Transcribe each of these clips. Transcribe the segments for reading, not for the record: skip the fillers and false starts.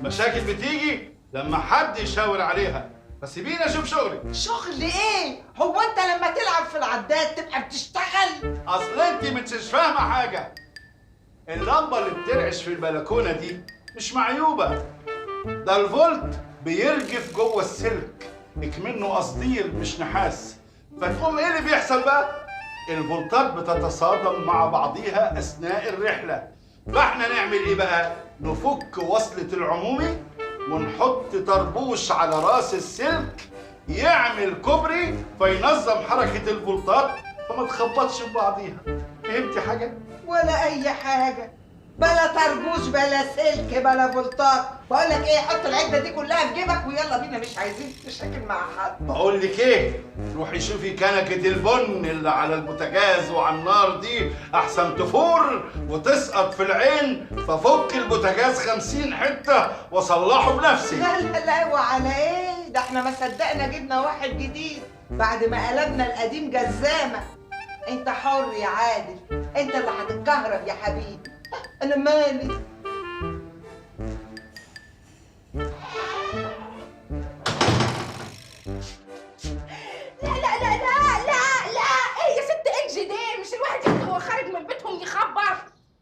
مشاكل بتيجي لما حد يشاور عليها، فسيبيني اشوف شغلي. شغل ايه؟ هو انت لما تلعب في العداد تبقى بتشتغل؟ اصل انت مش فاهمه حاجة. اللمبة اللي بترعش في البلكونه دي مش معيوبه، ده الفولت بيرجف جوه السلك، اكمنه قصدير مش نحاس. فتقوم ايه اللي بيحصل بقى؟ الفولتات بتتصادم مع بعضيها اثناء الرحلة. فاحنا نعمل ايه بقى؟ نفك وصلة العمومي ونحط طربوش على راس السلك يعمل كوبري فينظم حركة الفولتات فما تخبطش في بعضيها. فهمتي حاجة؟ ولا أي حاجة، بلا طربوش بلا سلك بلا فولتات. بقول لك ايه، حط العدة دي كلها في جيبك ويلا بينا، مش عايزين مشاكل مع حد. بقول لك ايه، روحي شوفي كنكه البن اللي على البوتاجاز وعلى النار دي، احسن تفور وتسقط في العين، ففك البوتاجاز 50 حتة واصلحه بنفسي. لا لا لا، وعلى ايه ده؟ احنا ما صدقنا جبنا واحد جديد بعد ما قلبنا القديم جزامه. انت حر يا عادل، انت اللي هتتكهرب يا حبيبي، أنا مالي. لا لا لا لا لا لا، إيه يا ست إنجي دي؟ مش الواحد يبقى هو خارج من بيتهم يخبر.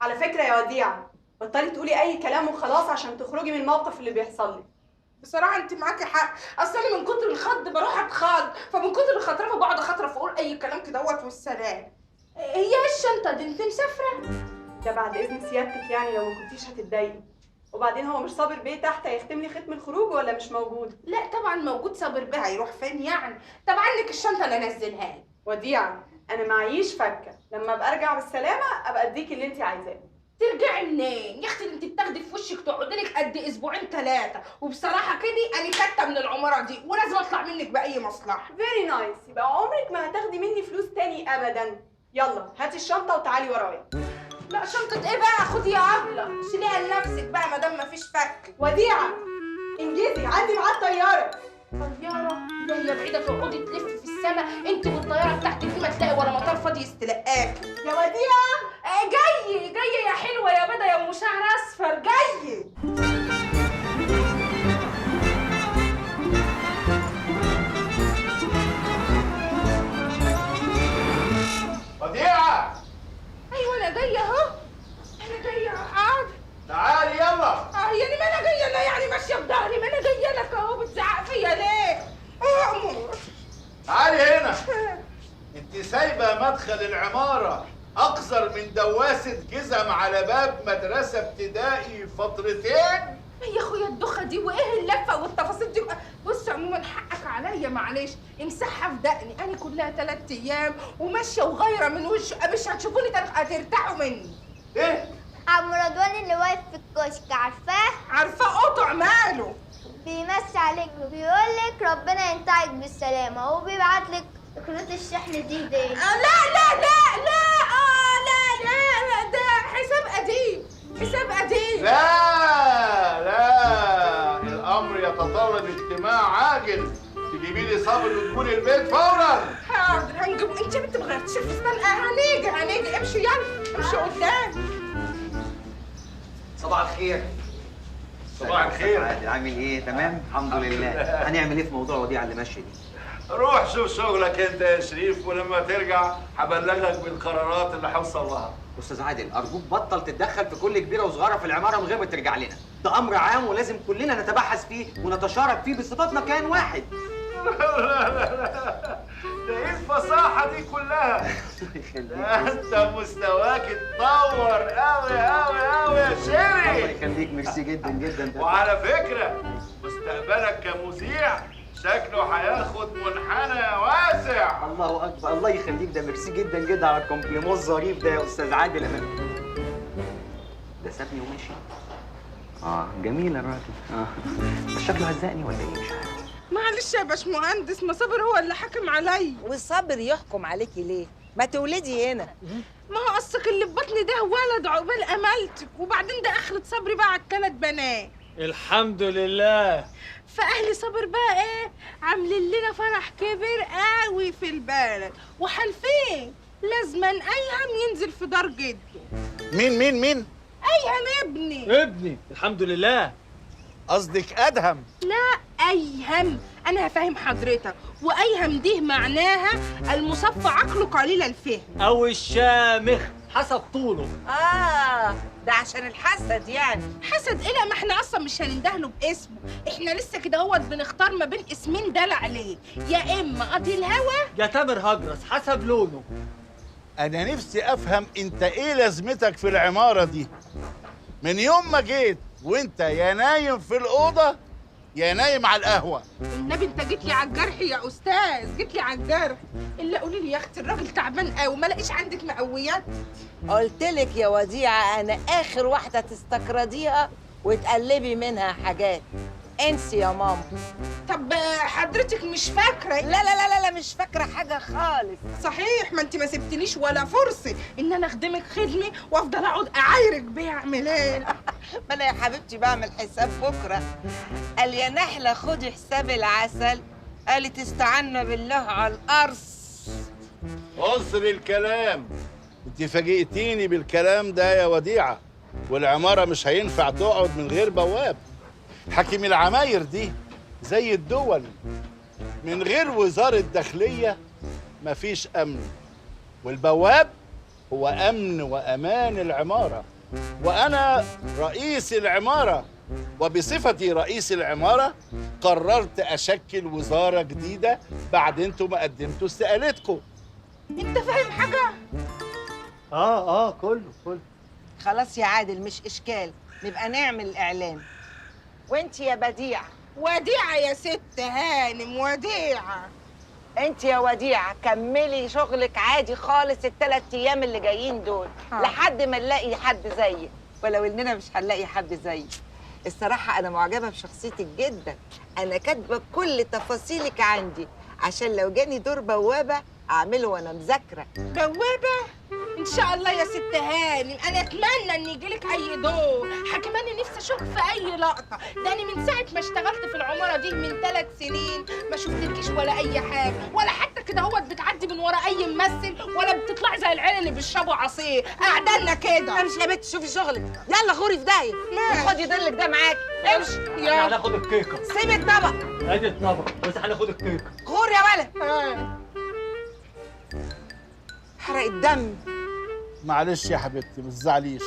على فكرة يا وديعة، بطلي تقولي أي كلام وخلاص عشان تخرجي من الموقف اللي بيحصل لك. بصراحة أنت معاكي حق، أصل أنا من كتر الخض بروح أتخض، فمن كتر الخطرفة بقعد أخطرف وأقول أي كلام كدهوت والسلام. هي إيه الشنطة دي؟ أنت مسافرة؟ ده بعد اذن سيادتك يعني، لو ما كنتيش هتتضايقي. وبعدين هو مش صابر بيه تحت هيختم لي ختم الخروج ولا مش موجود؟ لا طبعا موجود، صابر بيه هيروح فين يعني؟ طب عنك الشنطة انا انزلها لك. وديعة انا معيش فكه، لما ابقى ارجع بالسلامة ابقى اديكي اللي انت عايزاه. ترجعي منين يا اختي؟ انت بتاخدي في وشك تقعدي لك قد اسبوعين ثلاثة، وبصراحة كده انا كاتة من العمارة دي ولازم اطلع منك باي مصلحة. very nice، يبقى عمرك ما هتاخدي مني فلوس تاني ابدا. يلا هاتي الشنطة وتعالي ورايا. لا شنطة ايه بقى؟ خدي يا عبلة شيليها لنفسك بقى ما دام مفيش فك. وديعة انجزي، عندي ميعاد طيارة. طيارة؟ ده هي بعيدة، تقعدي تلفي في السما انت والطيارة بتاعتك دي، ما تلاقي ولا مطار فاضي يستلقاكي. يا وديعة. جاي جاي يا حلوة يا بدا يا ام شعر اصفر، جاي. وديعة. ايوه انا جاية اهو، انا جاية. حاضر تعالي يلا. يعني ما انا جاية، انا يعني ماشية بظهري، ما انا جاية لك اهو، بتزعق فيا ليه؟ امر. تعالي هنا، انت سايبه مدخل العمارة اقصر من دواسه جزم على باب مدرسه ابتدائي فترتين. يا اخويا الدخه دي وايه اللفة والتفاصيل دي؟ بص عموما حقك عليا، معلش امسحها في دقني، انا كلها 3 ايام وماشية وغايره من وش، مش هتشوفوني هترتاحوا مني. ايه؟ عم رضوان اللي واقف في الكشك، عارفاه؟ عارفاه، قطع ماله؟ بيمسي عليك وبيقول لك ربنا ينتعك بالسلامة، وبيبعت لك كروت الشحن دي هديه. لا لا لا لا لا لا، ده حساب قديم، حساب قديم. لا لا، الامر يتطلب اجتماع عاجل، تجيبي لي صابر وتكوني البيت فورا. حاضر هنجيب. انت يا بنت ما غيرتيش الفستان؟ هنيجي هنيجي، امشي يلا، امشي قدام. صباح الخير. صباح الخير. عادل عامل ايه؟ تمام؟ الحمد لله. هنعمل ايه في موضوع وديعة اللي ماشية دي؟ روح شوف شغلك انت يا شريف، ولما ترجع هبلغك بالقرارات اللي هوصل لها. استاذ عادل ارجوك بطل تتدخل في كل كبيرة وصغيره في العمارة من غير ما ترجع لنا، ده امر عام ولازم كلنا نتباحث فيه ونتشارك فيه بصفتنا كيان واحد. لا لا لا، ده ايه الفصاحة دي كلها؟ ده انت مستواك اتطور قوي قوي قوي يا شيري. الله يخليك، ميرسي جدا جدا. وعلى فكرة مستقبلك كمذيع شكله هياخد منحنى واسع. الله اكبر، الله يخليك، ده ميرسي جدا جدا على ال compliment الظريف ده يا استاذ عادل. انا ده سابني وماشي. جميل الراجل. بس شكله هزقني ولا ايه؟ مش عارف. معلش يا باشمهندس، ما صابر هو اللي حكم عليا. وصابر يحكم عليكي ليه؟ ما تولدي هنا. ما هو قصك اللي في بطني ده ولد عقبال املتك، وبعدين ده اخرة صبري بقى على ال3 بنات. الحمد لله. فاهل صابر بقى ايه؟ عاملين لنا فرح كبير قوي في البلد، وحالفين لازما ايهم ينزل في دار جده. مين مين مين؟ ايهم ابني. ابني، الحمد لله. قصدك ادهم؟ لا ايهم، انا هفهم حضرتك. وايهم دي معناها المصفى عقله قليل الفهم او الشامخ حسب طوله. ده عشان الحسد يعني. حسد ايه؟ لا ما احنا اصلا مش هنندهله باسمه، احنا لسه كده هوت بنختار ما بين اسمين دلع ليه، يا اما قاضي الهوى يا تامر هجرس حسب لونه. انا نفسي افهم انت ايه لازمتك في العمارة دي؟ من يوم ما جيت وانت يا نايم في الاوضة يا نايم على القهوة. النبي انت جيت لي على الجرح يا استاذ، جيت لي على الجرح. الا قولي لي يا اختي الراجل تعبان قوي، ما لاقيش عندك مقويات؟ قلت لك يا وديعة انا اخر واحدة تستكرديها وتقلبي منها حاجات. انسي يا ماما. طب حضرتك مش فاكره؟ لا لا لا لا مش فاكره حاجة خالص. صحيح، ما انت ما سبتنيش ولا فرصة ان انا اخدمك خدمة وافضل اقعد اعايرك بيها. اعمل ايه؟ ما انا يا حبيبتي بعمل حساب بكره. قال يا نحله خدي حساب العسل، قالت استعنا بالله على القرص. قصر الكلام، انت فاجئتيني بالكلام ده يا وديعة. والعماره مش هينفع تقعد من غير بواب. حكيم العماير دي زي الدول، من غير وزارة داخلية مفيش أمن، والبواب هو أمن وأمان العمارة، وأنا رئيس العمارة، وبصفتي رئيس العمارة قررت أشكل وزارة جديدة بعد انتوا ما قدمتوا استقالتكم. انت فاهم حاجة؟ كله كله. خلاص يا عادل مش إشكال، نبقى نعمل إعلان. وانت يا بديعة. وديعة يا ست هانم، وديعة. انت يا وديعة كملي شغلك عادي خالص الثلاث ايام اللي جايين دول لحد ما نلاقي حد زيك، ولو اننا مش هنلاقي حد زيك. الصراحة انا معجبة بشخصيتك جدا، انا كاتبة كل تفاصيلك عندي عشان لو جاني دور بوابة اعمله وانا مذاكرة. بوابة؟ ان شاء الله يا ست هانم، انا اتمنى ان يجيلك اي دور. حكماني نفسي اشوفك في اي لقطة، ده انا من ساعة ما اشتغلت في العمارة دي من 3 سنين ما شفتلكيش ولا اي حاجة، ولا حتى كده هوت بتعدي من ورا اي ممثل، ولا بتطلعي زي العيال اللي بيشربوا عصير قاعدة لنا كده. امشي يا بنت شوفي شغلك، يلا غوري في داهية، خدي ضلك ده معاكي، امشي. يلا هناخد الكيكه. سيبي الطبق. ادي الطبق، بس هناخد الكيكه. غور يا ولد. حرق الدم. معلش يا حبيبتي ما تزعليش،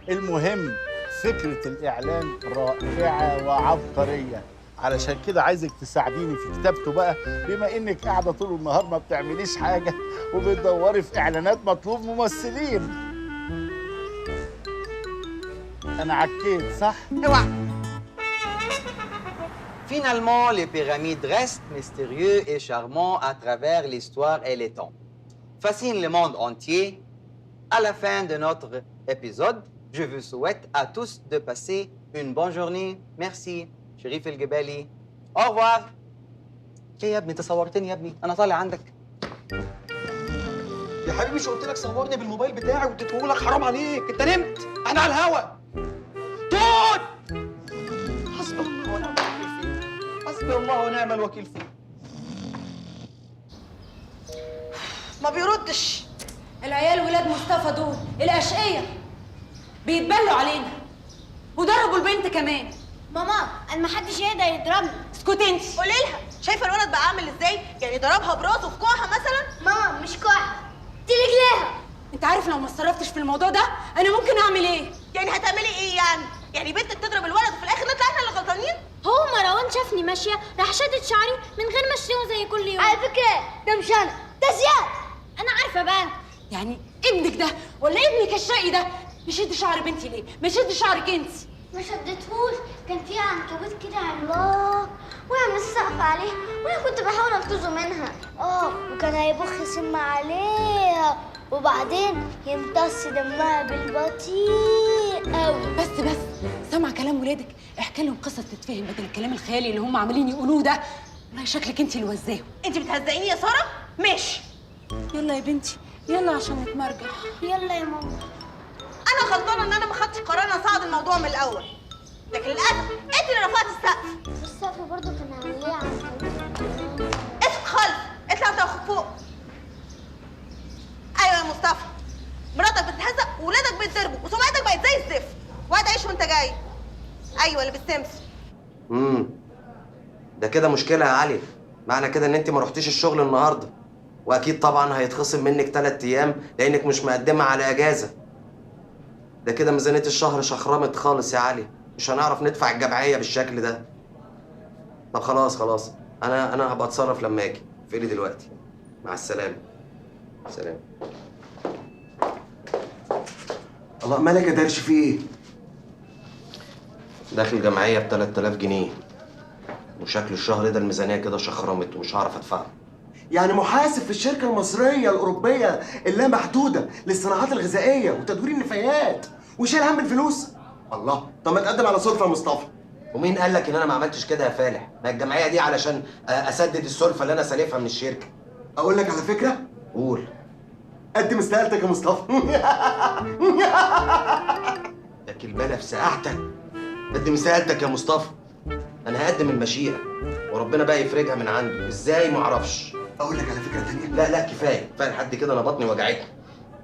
المهم فكرة الإعلان رائعة وعبقرية، علشان كده عايزك تساعديني في كتابته بقى، بما إنك قاعدة طول النهار ما بتعمليش حاجة وبتدوري في إعلانات مطلوب ممثلين. أنا عكيت صح؟ اوعى. Finalement, les pyramides restent mystérieux et charmants à travers l'histoire et les temps. Fascinent le monde entier. À la fin de notre épisode, je vous souhaite à tous de passer une bonne journée. Merci. شريف الجبالي. Au revoir. ايه يا ابني انت صورتني يا ابني؟ انا طالع عندك. يا حبيبي مش قلت لك صورني بالموبايل بتاعي واديته لك؟ حرام عليك، انت نمت، احنا على الهوا. توت. حسبي الله ونعم الوكيل فيه. حسبي الله ونعم الوكيل فيه. ما بيردش. العيال ولاد مصطفى دول الأشقية بيتبلوا علينا وضربوا البنت كمان. ماما انا ما حدش يقدر يضربني. اسكتي انت. قولي لها شايفه الولد بقى عامل ازاي؟ يعني ضربها براسه في كوعها مثلا؟ ماما مش كوعها، دي رجليها. انت عارف لو ما اتصرفتش في الموضوع ده انا ممكن اعمل ايه؟ يعني هتعملي ايه يعني؟ يعني بنتك تضرب الولد وفي الاخر نطلع احنا اللي غلطانين؟ هو مروان شافني ماشية راح شدت شعري من غير ما اشتمه زي كل يوم. على فكرة ده مش انا، ده زياد. انا عارفه بقى. يعني ابنك ده ولا ابنك الشقي ده مشد شعر بنتي ليه؟ مشد شعرك انت. ما شدتهوش، كان في عنكبوت كده عملاق وقع من السقف عليه وانا كنت بحاول انقذه منها. وكان هيبخ سم عليها وبعدين يمتص دمها بالبطيء قوي. بس سمع كلام ولادك، احكي لهم قصص تتفهم بدل الكلام الخيالي اللي هم عمالين يقولوه ده. والله شكلك انت اللي وزاهم. انت بتهزقيني يا ساره؟ ماشي. يلا يا بنتي يلا عشان نتمرجح. يلا يا ماما. انا غلطانة ان انا ما خدتش قرار ان اصعد الموضوع من الاول، لكن للاسف انت اللي رفعتي السقف. السقف برضه كان عليه عنكبوت. اسكت خالص، اطلع انت واخوك فوق. ايوه يا مصطفى، مراتك بتتهزق وولادك بيتضربوا وسمعتك بقت زي الزفت، وقعد عيش وانت جاي. ايوه اللي بالسمسم. ده كده مشكلة يا علي. معنى كده ان انت ما رحتيش الشغل النهارده، واكيد طبعا هيتخصم منك 3 ايام لانك مش مقدمه على اجازه. ده كده ميزانية الشهر شخرمت خالص يا علي، مش هنعرف ندفع الجمعية بالشكل ده. طب خلاص انا هبقى اتصرف لما اجي. اقفلي دلوقتي، مع السلامة. سلام. الله، مالك يا درش؟ في ايه؟ داخل جمعية ب 3000 جنيه، وشكل الشهر ده الميزانية كده شخرمت ومش هعرف ادفعها. يعني محاسب في الشركة المصرية الاوروبية اللامحدوده للصناعات الغذائية وتدوير النفايات وشايل هم الفلوس؟ الله، طب ما تقدم على سلفه يا مصطفى. ومين قال لك ان انا ما عملتش كده يا فالح؟ ما الجمعية دي علشان اسدد السلفه اللي انا سالفها من الشركة. اقول لك على فكرة؟ قول. قدم استقالتك يا مصطفى. يا كلبانه في سقعتك، قدم استقالتك يا مصطفى. انا هقدم المشيئة وربنا بقى يفرجها من عنده، ازاي ما اعرفش. اقول لك على فكرة ثانية؟ لا كفاية كفاية لحد كده، انا بطني وجعتني.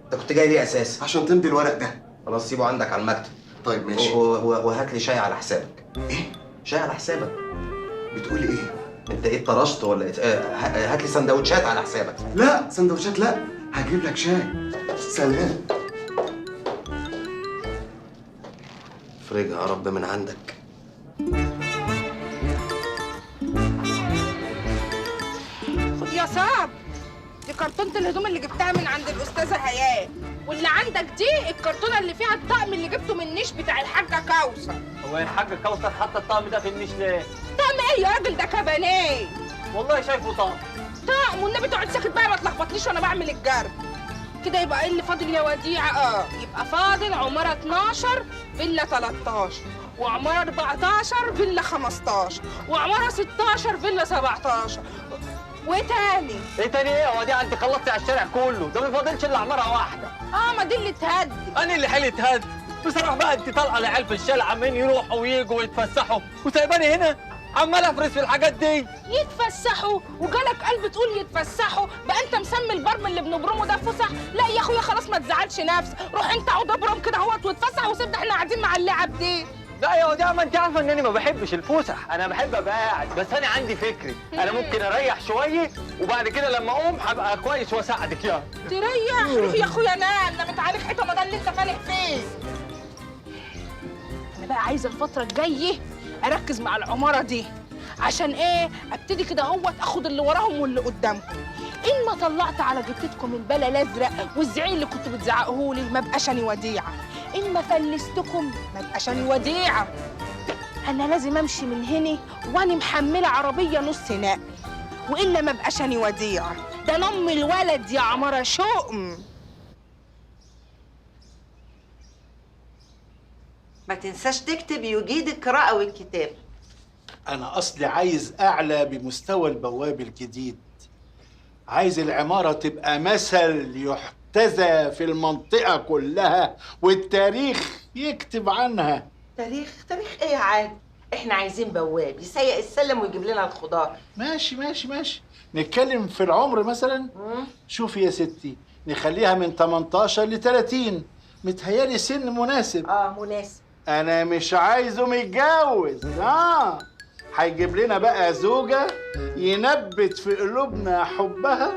انت كنت جاي ليه اساسا؟ عشان تمضي الورق ده. خلاص سيبه عندك على المكتب. طيب ماشي. وهات لي شاي على حسابك. ايه؟ شاي على حسابك. بتقول ايه؟ انت ايه اتطرشت ولا ايه؟ هات لي سندوتشات على حسابك. لا سندوتشات لا، هجيب لك شاي. سلام. افرجها يا رب من عندك. خد يا صعب، دي كرتونة الهدوم اللي جبتها من عند الأستاذة هيام، واللي عندك دي الكرتونة اللي فيها الطقم اللي جبته من النيش بتاع الحاجة كوثر. هو الحاجة كوثر حاطة الطقم ده في النيش ليه؟ طقم ايه يا راجل؟ ده كبانيه. والله شايفه طقم. طقم والنبي تقعد ساكت بقى، ما تلخبطنيش وانا بعمل الجرد. كده يبقى ايه اللي فاضل يا وديعة؟ يبقى فاضل عمارة 12 فيلا 13، وعمارة 14 فيلا 15، وعمارة 16 فيلا 17. وايه تاني؟ ايه تاني ايه يا وديعة؟ انت خلصتي على الشارع كله، ده ما فاضلش الا عمارة واحدة. ما دي اللي اتهد. انا اللي حالي اتهد؟ بصراحة بقى انت طالعة لعيال في الشارع عمالين يروحوا ويجوا ويتفسحوا وسايباني هنا عمال افرس في الحاجات دي. يتفسحوا؟ وجالك قلب تقول يتفسحوا؟ بقى انت مسمي البرم اللي بنبرمه ده فسح؟ لا يا اخويا خلاص ما تزعلش نفسك، روح انت اقعد ابرم كده اهوت واتفسح وسيبنا احنا قاعدين مع اللعب دي. لا يا وديعة، ما انت عارفه ان انا ما بحبش الفسح، انا بحب ابقى قاعد، بس انا عندي فكري، انا ممكن اريح شوية وبعد كده لما اقوم هبقى كويس واساعدك. يا تريح؟ روح يا اخويا نام، ده متعالج حيطة، ما ده اللي انت فالح فيه. انا بقى عايزه الفترة الجاية اركز مع العمارة دي، عشان ايه؟ ابتدي كده اهوت اخد اللي وراهم واللي قدامهم. ان ما طلعت على جتتكم البلا الازرق والزعيق اللي كنتوا بتزعقهولي ما بقاش اني وديعة. ان ما فلستكم ما بقاش اني وديعة. انا لازم امشي من هنا واني محمله عربية نص نقل، والا ما بقاش اني وديعة. ده نم الولد يا عمارة شؤم. ما تنساش تكتب يجيد القراءة والكتابة. أنا أصلي عايز أعلى بمستوى البواب الجديد. عايز العمارة تبقى مثل يحتذى في المنطقة كلها والتاريخ يكتب عنها. تاريخ؟ تاريخ إيه يا عادل؟ إحنا عايزين بواب يسيق السلم ويجيب لنا الخضار. ماشي ماشي ماشي، نتكلم في العمر مثلا. شوفي يا ستي، نخليها من 18 ل 30، متهيألي سن مناسب. مناسب. أنا مش عايزه متجوز. هيجيب لنا بقى زوجة ينبت في قلوبنا حبها،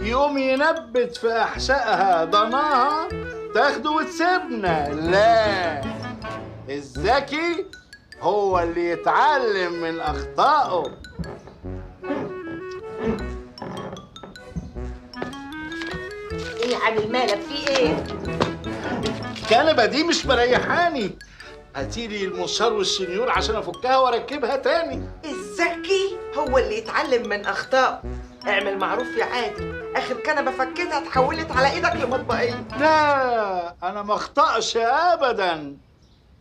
يقوم ينبت في أحشائها ضناها، تاخده وتسيبنا. لا، الذكي هو اللي يتعلم من أخطائه. إيه يا عادل مالك؟ في إيه؟ الكنبة دي مش مريحاني. هاتيلي المنشار والشنيور عشان افكها واركبها تاني. الذكي هو اللي يتعلم من اخطائه. اعمل معروف يا عادل، اخر كنبة فكتها اتحولت على ايدك لمطبقيه. لا، انا ما اخطأش ابدا،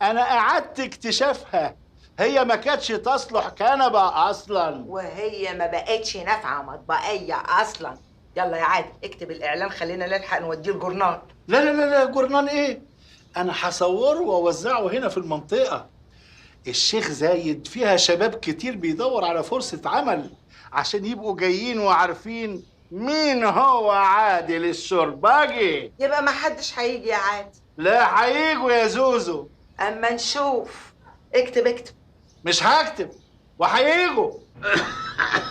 انا اعدت اكتشافها. هي ما كانتش تصلح كنبة اصلا، وهي ما بقتش نافعة مطبقيه اصلا. يلا يا عادل اكتب الاعلان، خلينا نلحق نوديه الجورنال. لا لا لا لا، جورنال ايه؟ أنا هصوره وأوزعه هنا في المنطقة. الشيخ زايد فيها شباب كتير بيدور على فرصة عمل عشان يبقوا جايين وعارفين مين هو عادل الشرباجي. يبقى ما حدش هيجي يا عادل. لا هيجوا يا زوزو. أما نشوف. اكتب اكتب. مش هكتب، وهيجوا.